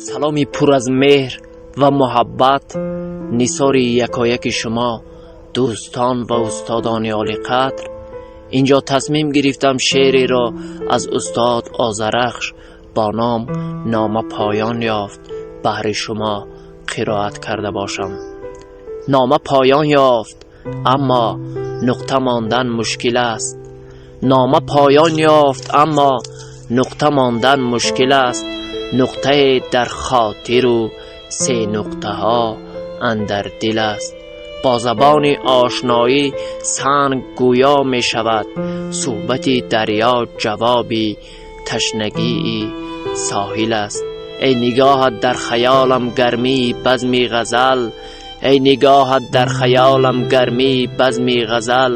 Саломи пур аз меҳр ва муҳаббат нисори якояки шумо, дӯстон ва устодони олиқадр. Инҷо тасмим гирифтам шеъреро аз устод Озарахш бо ном «Нома поён ёфт» баҳри шумо қироат карда бошам. Нома поён ёфт, аммо нуқта мондан мушкил аст. Нома поён ёфт, аммо нуқта мондан мушкил аст. Нуқтае дар хотиру се нуқтаҳо андар дил аст. Бо забони ошноӣ санг гӯё мешавад. Суҳбати дарё ҷавоби ташнагии соҳил аст. Эй нигоҳат дар хаёлам гармии базми ғазал, эй нигоҳат дар хаёлам гармии базми ғазал,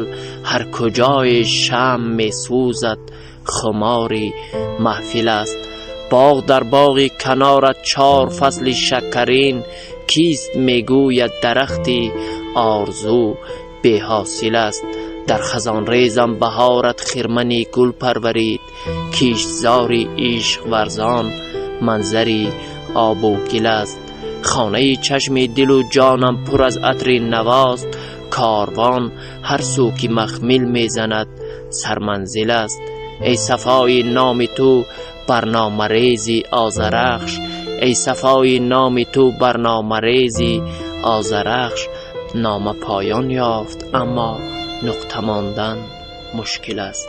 ҳар куҷое шамъ месӯзад, хумори маҳфил аст. Боғ дар боғи канорат чор фасли шакарин, кист мегӯяд дарахти орзу беҳосил аст? Дар хазонрезам баҳорат хирмани гул парварид, киштзори ишқварзон манзари обу гил аст. Хонаи чашми дилу ҷонам пур аз атри навост, корвон ҳар сӯ ки махмил мезанад, сарманзил аст. Эй сафои номи ту барномарези Озарахш, эй сафои номи ту барномарези Озарахш, нома поён ёфт, аммо нуқта мондан мушкил аст.